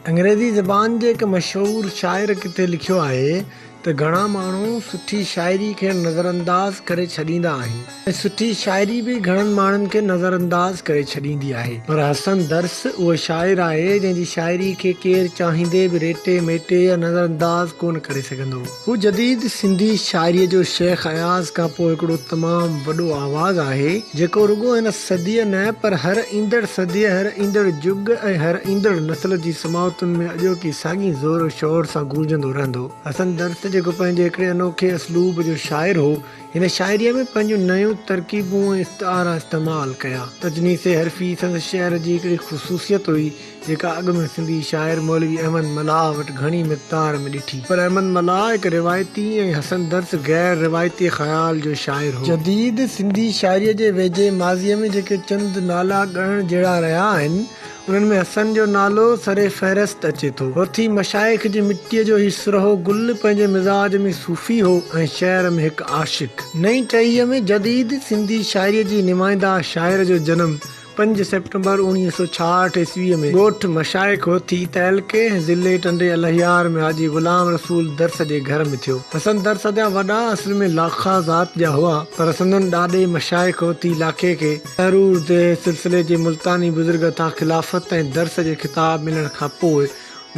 انگريزي زبان جي هڪ مشهور شاعر ڪٿي لکيو آهي ته گهڻا ماڻهو سٺي شاعري کي نظرانداز ڪري ڇڏيندا آهن ۽ سٺي شاعري به گهڻن ماڻهن کي نظرانداز ڪري ڇڏيندي آهي پر حسن درس اهو شاعر آهي جنهن جي شاعري کي ڪير چاهيندي به ريٽي ميٽي يا نظرانداز ڪونه ڪري سگهندو. هو جديد سنڌي شاعريء جو شيخ اياز کان پوء هڪڙو تمام وڏو آواز آهي، جيڪو رڳو هن صديء نه پر هر ايندڙ صديء، هر ايندڙ جڳ ۽ هر ايندڙ نسل جي سماعتن ۾ اڄوڪي ساڳئي زور و شور سان گونجندو رهندو. حسن درس جيڪو پنهنجي هڪڙي انوکي اسلوب جو شاعر هو، هن شاعريء ۾ پنهنجون نيون ترڪيبون ۽ استعارا استعمال ڪيا. تجنيس حرفي سندس شعر جي هڪڙي خصوصيت هئي، جيڪا اڳ ۾ سنڌي شاعر مولوي احمد ملاح وٽ گهڻي مقدار ۾ ڏٺي. پر احمد ملاح هڪ روايتي ۽ حسن درس غير روايتي خيال جو شاعر هو. جديد سنڌي شاعريء جي ويجهي ماضيء ۾ جيڪي چند نالا ڳڻڻ جهڙا رهيا آهن، انهن ۾ حسن جو نالو سر فهرست اچي ٿو. هوٿي مشائخ جي مٽيء جو هي سرهو گل پنهنجي مزاج ۾ صوفي هو ۽ شعر ۾ هڪ عاشق. نئين ٽهيء ۾ جديد سنڌي شاعريء جي نمائنده شاعر جو جنم 5 سيپٽمبر 1966 عيسويء ۾ ڳوٺ مشائخ هوٿي، تعلقي ۽ ضلعي ٽنڊي الهيار ۾ حاجي غلام رسول درس جي گهر ۾ ٿيو. حسن درس جا وڏا اصل ۾ لاکا ذات جا هئا، پر سندن ڏاڏي مشائخ هوٿي لاکي کي تحرور ديهه سلسلي جي ملتاني بزرگ هٿان خلافت ۽ درس جي خطاب ملڻ کان پوء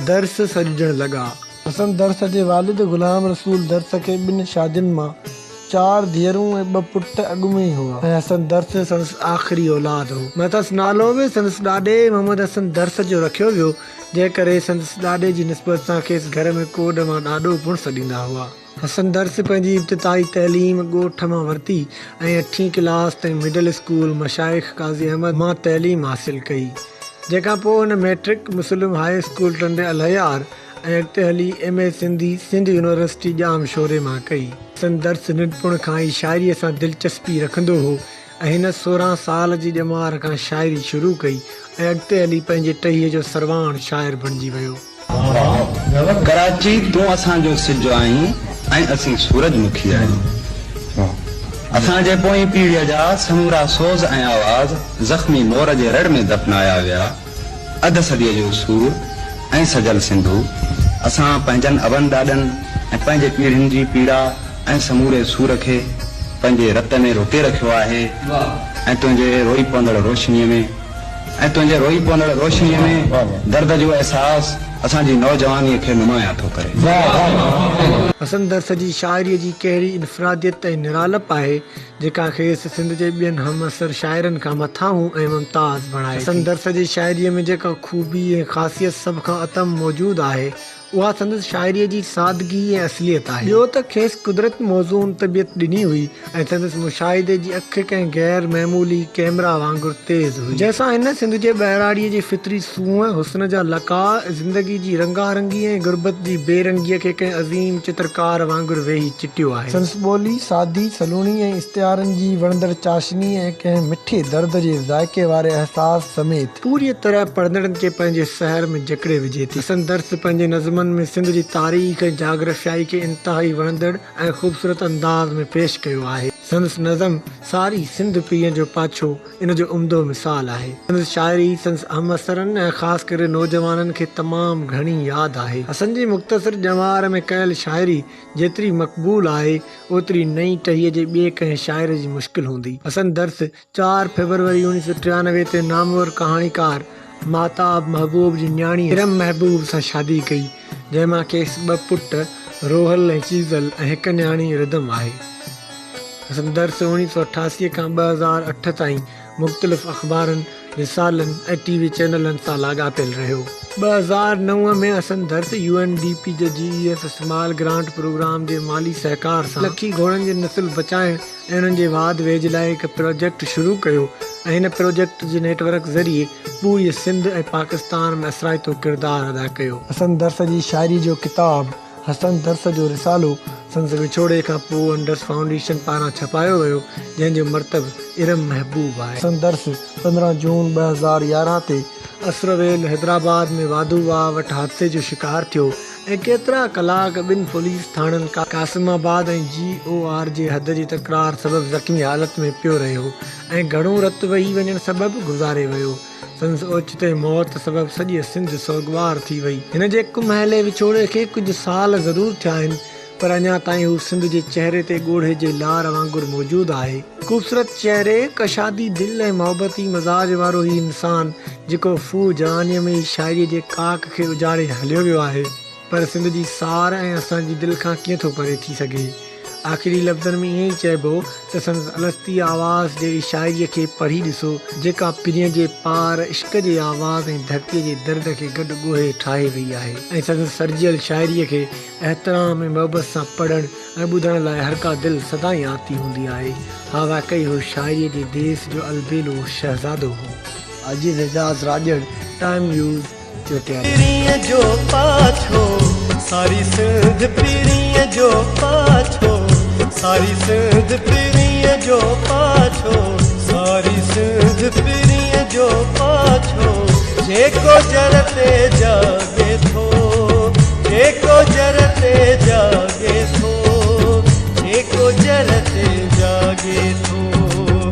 درس سڏجڻ لڳا. حسن درس جي والد غلام رسول درس کي ٻن شادين مان چار ڌيئرون ۽ ٻه پٽ اڳ ۾ ئي هئا ۽ حسن درس سندس آخري اولاد هو. مٿس نالو به سندس ڏاڏي محمد حسن درس جو رکيو ويو، جنهن ڪري سندس ڏاڏي جي نسبت سان کيس گهر ۾ ڪوڏ مان ڏاڏو پڻ سڏيندا هئا. حسن درس پنهنجي ابتدائي تعليم ڳوٺ مان ورتي ۽ اٺين ڪلاس تائين مڊل اسڪول مشائخ قاضي احمد مان تعليم حاصل ڪئي، جنهن کان پوء هن مئٽرڪ مسلم هاء اسڪول ٽنڊي الهيار ۽ اڳتي هلي M A Sindhi Sindh university Jamshoro مان ڪئي. حسن درس ننڍپڻ کان ئي شاعريء سان دلچسپي رکندو هو ۽ هن 16 سال جي ڄمار کان شاعري شروع ڪئي ۽ اڳتي هلي پنهنجي ٽهيء جو سرواڻ شاعر بڻجي ويو. ڪراچي تون اسان جو سج آهين ۽ اسين سورج مکي آهيون. اسان جي پوئين پيڙهيء جا سمورا سوز ۽ آواز زخمي مور جي رڙ ۾ دفنايا ويا. اڌ صديء جو سور ۽ سجل سنڌو، اسان پنهنجن ابن ڏاڏن ۽ پنهنجي پيڙهين جي پيڙا ۽ سموري سور کي پنهنجي رت ۾ روڪي رکيو آهي ۽ تنهنجي روئي پوندڙ روشنيء ۾ ۽ تنهنجي روئي پوندڙ روشنيء ۾ درد جو احساس اسان جي نوجوانيء کي نمايان ٿو ڪري. حسن درس جي شاعريء جي ڪهڙي انفراديت ۽ نرالپ آهي، جيڪا کيس سنڌ جي ٻين همعصر شاعرن کان مٿانهون ۽ ممتاز بڻائي ٿي. حسن درس جي شاعريء ۾ جيڪا خوبي ۽ خاصيت سڀ کان اتم موجود آهي، اها سندس شاعريء جي سادگي ۽ اصليت آهي. ٻيو ته کيس قدرت موزون طبيعت ڏني هئي ۽ سندس مشاهدي جي اک ڪنهن غير معمولي ڪئميرا وانگر تيز هئي، جنهن سان هن سنڌ جي ٻهراڙيء جي فطري سونهن، حسن جا لقاء، زندگي جي رنگا رنگي ۽ غربت جي بي رنگيء کي ڪنهن عظيم چترڪار وانگر ويهي چٽيو آهي. سندس ٻولي سادي، سلوڻي ۽ استعارن جي وڻندڙ چاشني ۽ ڪنهن مٺي درد جي ذائقي واري احساس سميت، پوريء طرح پڙهندڙن کي پنهنجي سحر ۾ جڪڙي وجهي ٿي. حسن درس پنهنجي نظمن ۾ سنڌ جي تاريخ ۽ جاگرافيائي کي انتهائي وڻندڙ ۽ خوبصورت انداز ۾ پيش ڪيو آهي. سندس نظم ساري سنڌ پرينء جو پاڇو ان جو عمدو مثال آهي. سندس شاعري سندس همعصرن ۽ خاص ڪري نوجوانن کي تمام گهڻي ياد آهي. حسن جي مختصر ڄمار ۾ ڪيل شاعري جيتري مقبول آهي، اوتري نئين ٽهيء جي ٻئي ڪنهن شاعر جي مشڪل هوندي. حسن درس 4 فيبروري 1993 تي نامور ڪهاڻيڪار ماهتاب محبوب جي نياڻي ارم محبوب سان شادي ڪئي، جنهن مان کيس ٻه پٽ روحل ۽ چيزل ۽ هڪ نياڻي ردم آهي. حسن درس 1988 کان 2008 تائين مختلف اخبارن، رسالن ۽ ٽي وي چينلن سان لاڳاپيل رهيو. 2009 ۾ Hassan Dars U N D P جي G E F small grant programme جي مالي سهڪار سان لکي گهوڙن جي نسل بچائڻ ۽ انهن جي واڌ ويجهه لاء هڪ پراجيڪٽ شروع ڪيو ۽ هن پراجيڪٽ جي نيٽ ورڪ ذريعي پوريء سنڌ ۽ پاڪستان ۾ اثرائتو ڪردار ادا ڪيو. حسن درس جي شاعري جو ڪتاب حسن درس جو رسالو سندس وڇوڙي کان پوء انڊس فائونڊيشن پاران ڇپايو ويو، جنهن جو مرتب ارم محبوب آهي. حسن درس 15 جون 2011 تي اسرويل حيدرآباد ۾ واڌو واهه وٽ حادثي جو شڪار ٿيو. ۽ ڪيترا ڪلاڪ ٻن پوليس ٿاڻن قاسم آباد ۽ جي او آر جي حد جي تڪرار سبب زخمي حالت ۾ پيو رهيو ۽ گهڻو رت وهي وڃڻ سبب گذاري ويو. سندس اوچتي موت سبب سڄي سنڌ سوڳوار ٿي وئي. هن جي ڪمهلي وڇوڙي کي ڪجهه سال ضرور ٿيا آهن پر اڃا تائين هو سنڌ جي چهري تي ڳوڙهي جي لار وانگر موجود آهي. خوبصورت چهري، ڪشادي دل ۽ محبتي مزاج وارو هي انسان جيڪو ڦوهه جوانيء ۾ ئي شاعريء جي ڪاڪ کي اجاڙي هليو ويو آهي پر سنڌ جي سار ۽ اسان جي دل کان ڪيئن ٿو پري ٿي سگهي. آخري لفظن ۾ ائين ئي چئبو ته سندس الستي آواز جهڙي شاعريء کي پڙهي ڏسو، جيڪا پرينء جي پار، عشق جي آواز ۽ ڌرتيء جي درد کي گڏ ڳوهي ٺاهي وئي آهي ۽ سندس سرجيل شاعريء کي احترام ۽ محبت سان پڙهڻ ۽ ٻڌڻ لاء هر ڪا دل سدائين آتي هوندي آهي. ها واقعي هو شاعريء جي ديس جو البيلو شهزادو هو. عزيز اعجاز راڄڙ، ٽائيم نيوز، چوٽياري. پرينء جو پاڇو، ساري سنڌ پرينء جو پاڇو، ساري سنڌ پرينء جو پاڇو، ساري سنڌ پرينء جو پاڇو، جيڪو جر تي جاڳي ٿو، جيڪو جر تي جاڳي ٿو، جيڪو جر تي جاڳي ٿو.